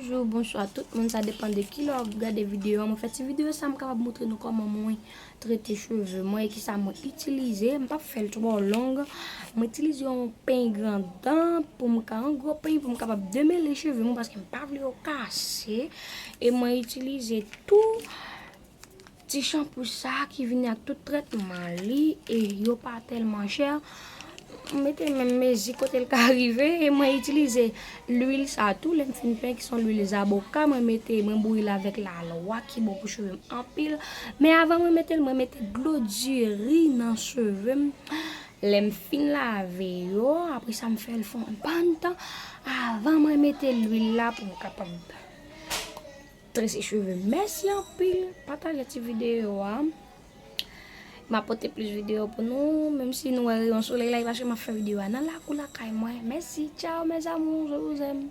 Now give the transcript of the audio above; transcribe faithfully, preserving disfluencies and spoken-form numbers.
Bonjou, bonswa tout moun, sa depann de ki lè w ap gade videyo an. Mwen fè ti videyo sa, m kapab montre nou kòman mwen trete cheve mwen e kisa mwen itilize. M p ap fè l twò long. Mwen itilize yon peny grandan pou m ka, yon gwo peny pou m kapab demele cheve mwen paske m pa vle yo kase. E mwen itilize tou ti chanpou sa ki vini ak tout trètman li e yo pa tèlman chè. M mete menm mezi kote l ka rive e mwen itilize lwil sa tou lè m fin penyen ki se yon lwil zaboka, mwen mete, mwen bouyi l avèk lalwa ki bon pou cheve m anpil. Men avan mwen mete l, mwen mete dlo diri nan cheve m. Lè m fin lave yo, apre sa m fè l fè yon bann tan avan mwen mete lwil la pou m kapab trese cheve m. Mèsi anpil, pataje ti videyo a. M ap pote plis videyo pou nou, menm si nou wè reyon solèy la, e paske m ap fè videyo a nan lakou lakay mwen. Mèsi, tchao mes amours, je vous aime.